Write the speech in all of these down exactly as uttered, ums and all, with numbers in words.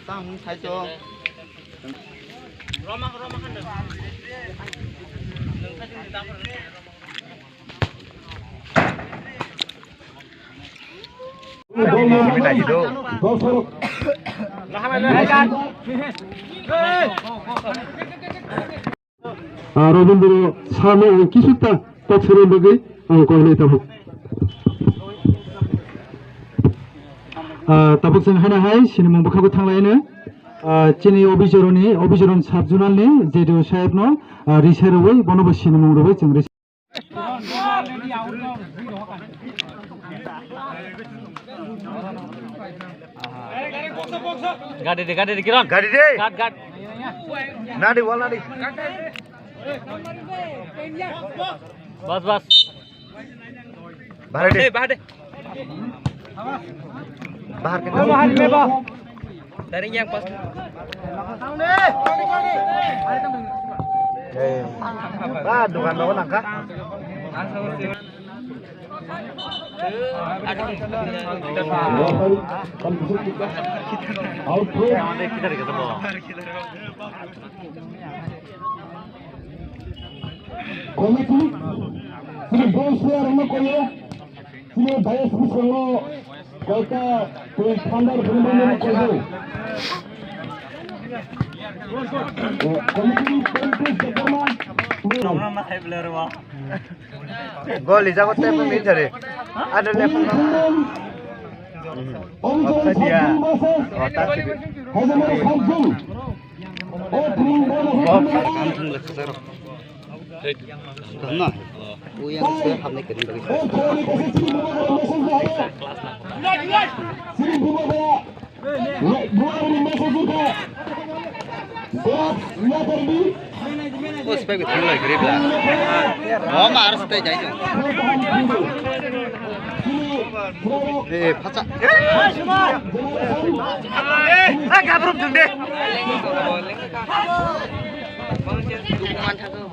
Tang sai to. Ah, Robindra Sharma ang kisita kok sini bagwi ang kok nai tabuk. Ah, tabuk sing hana hai sini mung bwkhago thanglaino. Ah, chini Obichoroni, Obichoron sub zonal ni J D O saheb no, ah, risa rwi bono bo sini mung rwi chwng risa. Gadi de, gadi de, Kiran. Gadi de. Gat, gat. Nadi, wal nadi. Bas, bas. Bahar de. Bahar de. Bahar ke. Dari yang pas. Ah, dukan bawa nangka. Committee, sini bos ya rano koyo, sini bias bisango kaita twi thunder bini bini koyo. Eh, committee, committee, Jakarta. Goli jago tepe mi thare. Ada level. Om Jai Dia. Sabdin Basa. Oh, tak sih. Hajamara Sabdin. Oh, Tring Basa. Oh, Sabdin. Kamu thung lekha sero. Kamu na? Uyang sih, hamne kering lagi. Oh, Tring Basa, Tring Basa. Tring Basa. O spek thang lai grip la. O mar stai jai jong. E phacha. E gabrum thang de.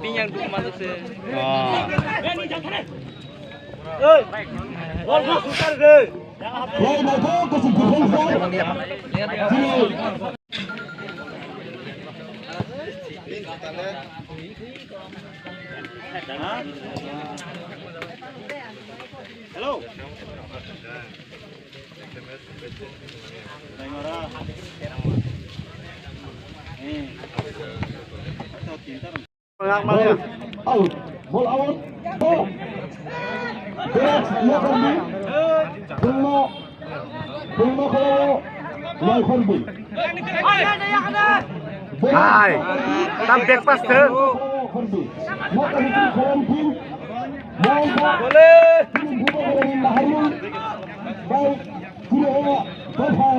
Biyang duk man se. Hey, bol ko sutar de. Hey, bol ko kasi defense. Hello. Ball out. Ball out. Berak Yakardi. Bungma. Bungma kholao Yakardi. Hai. Tam back pass thung. Yakardi. Yakardi kholao pin. Ball. Ball. Ball. Ball. Chini o dopha,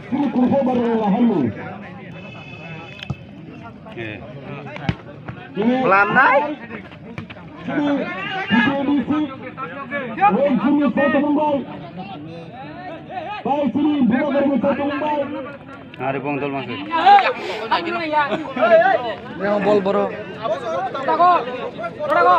chini kurkho barang lahan ni. Chini Pelan nai. Chini B K D C, West chini Chottogram bai. Bai chini Bubagarni Chottogram bai. Ari bong dol mangse. Yang bol boro. Tago. Tago.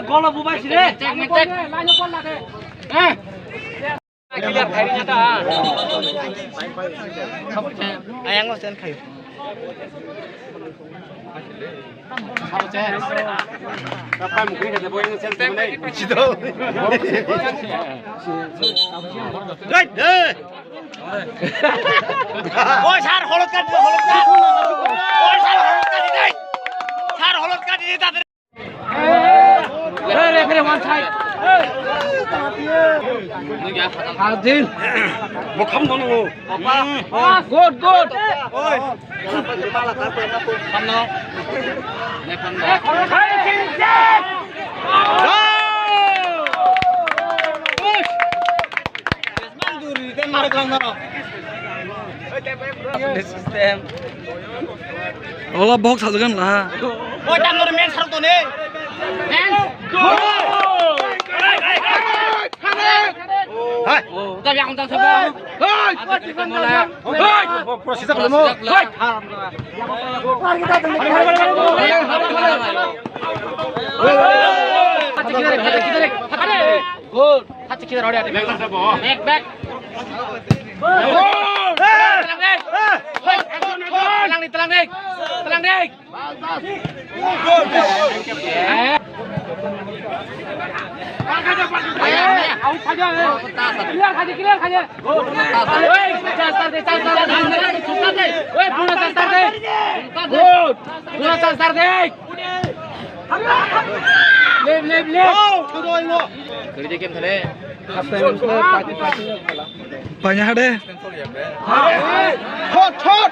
Golo bubai sire. Ayang sen khayo. Oi, sir, holot card, holot card. Oi, Hey, referee, one side. Adil. Mokham dono. Good, good. Ola box hajagan lah. Oi, tam nor men sarok tone. Men. Hai. Tam yang tam sabo. Hai. Hai. Process apa mo? Hai. Good. Hati kita rode ate. Back, back. Telang ni, telang ni. Telang ni. Clear khaje, clear khaje. Oi, chance de, chance de. Oi, pura chance de. Good. Pura chance de. Lep, lep, lep. Kiri je game thale. Panya hade. Shot, shot.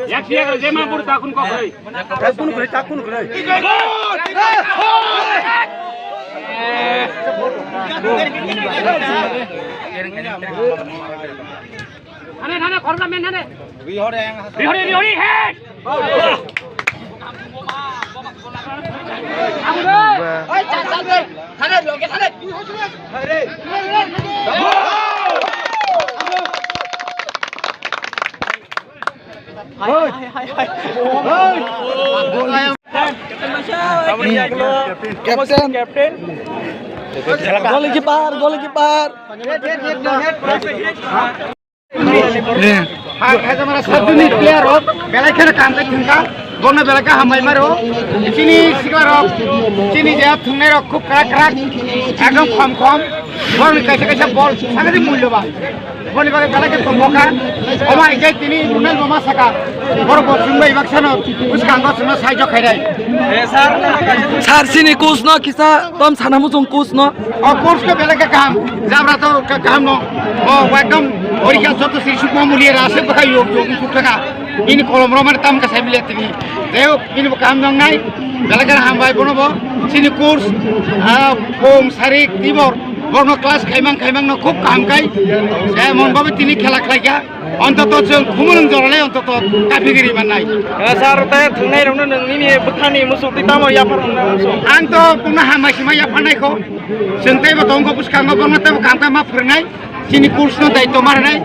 Yak yak jema bur takun kok hai. Takun kok, takun kok. Hane, hane, korna men hane. Rihori, rihori, head. Abu doi. Oi, chal, chal, chal. Hane, loge, hane. Hai, hai, hai, hai. Captain. Goalkeeper, goalkeeper. Hai, hai, jemara sabjuni player rok, belai kheno kam khai thwngkha, bono belai khe hambai maro. Chini sikla rok, chini je thwngnai rok khub krak krak, ekdom khom khom, borokni kaisa kaisa bol sakhe mulyoban. Boni bagwi belai khe tongmokha, omo hai khe tini Ronel Roma saka, borok bo chwngbai baksa no bwskango chwngno sahajyo khainai. Sir, chini coach no kisa tom sana muchung coach no. O coach khe belai khe kaham, jabra to ka-, kaham no. O ekdom orikha joto siri sukma mulia ra se bwkha yok yok wngthuk thaka. Bini kolom rok mane tam khe sai mili tini. Tei o bini bo kaham nang nai. Belai khe hambai bono bo. Chini coach, ah, Pung Sarik Tibor. Borno class khaimang khaimang no khub kaham kai. Emon babe tini khela khlai kha. Ontoto chwng Khumulwng jorale ontoto kaphi giri mannai. Eh, sir, tei thwngnai rokno nwng nini bwkhani muchuk twi tamo yaphar mwnai muchuk? Ang to bumno hambai sima yapharnai kho. Chwng teibo tongkho bwskango, bono teibo kam khe ma phwrwngnai. Chini coach no daityo ma rwnai.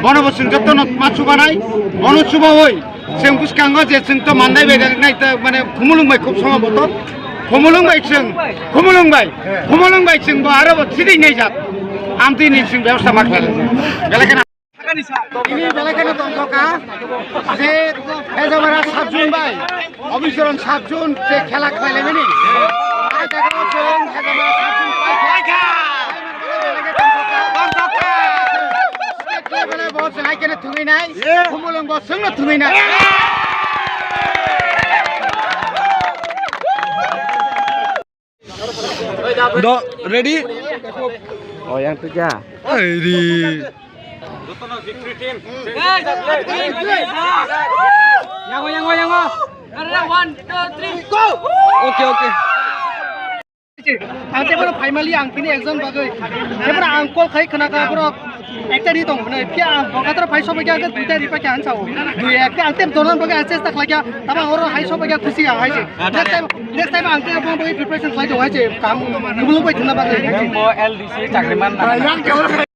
Bono bo chwng jotono ma chubanai. Bono chubaui chwng bwskango je chwng to mandai bai nai ta mane Khumulwng bai khub somo boto. Khumulwng bai chwng, Khumulwng bai, Khumulwng bai chwng bo aro bo chiding nai jat. Amtwi ni chwng byabostha ma khlai. Belai kheno Tini belai kheno tongthokha je Hejamara sabjun bai Obichoron sabjun je khela khlaimani. Bai jaga o chwng Hejamara sabjun bai kha. Belai khe tongthokha. State level o bo chwng hai kheno thwngwi nai. Khumulwng bo chwngno thwngwi nai. Do, ready? Oh, yang tu ja. Ready. Yango, yango, yango. One, two, three, go. Okay, okay. Ang teboro phaimali ang tini ekjon bagwi. Teboro ang call khai khna kha borok ekta ri tong hwnwi. Phiya ang bokatra phai sobai kha, duita ri paikha ang sao. Dui ekta ang teb donan bagwi ang chesta khlai kha. Tamo oro hai sobai kha khusi ang hai se. Next time, next time ang teboro bagwi preparation khlai tong hai se. Kam gubulung bai thangna bagwi. Nang bo L D C chakri man na.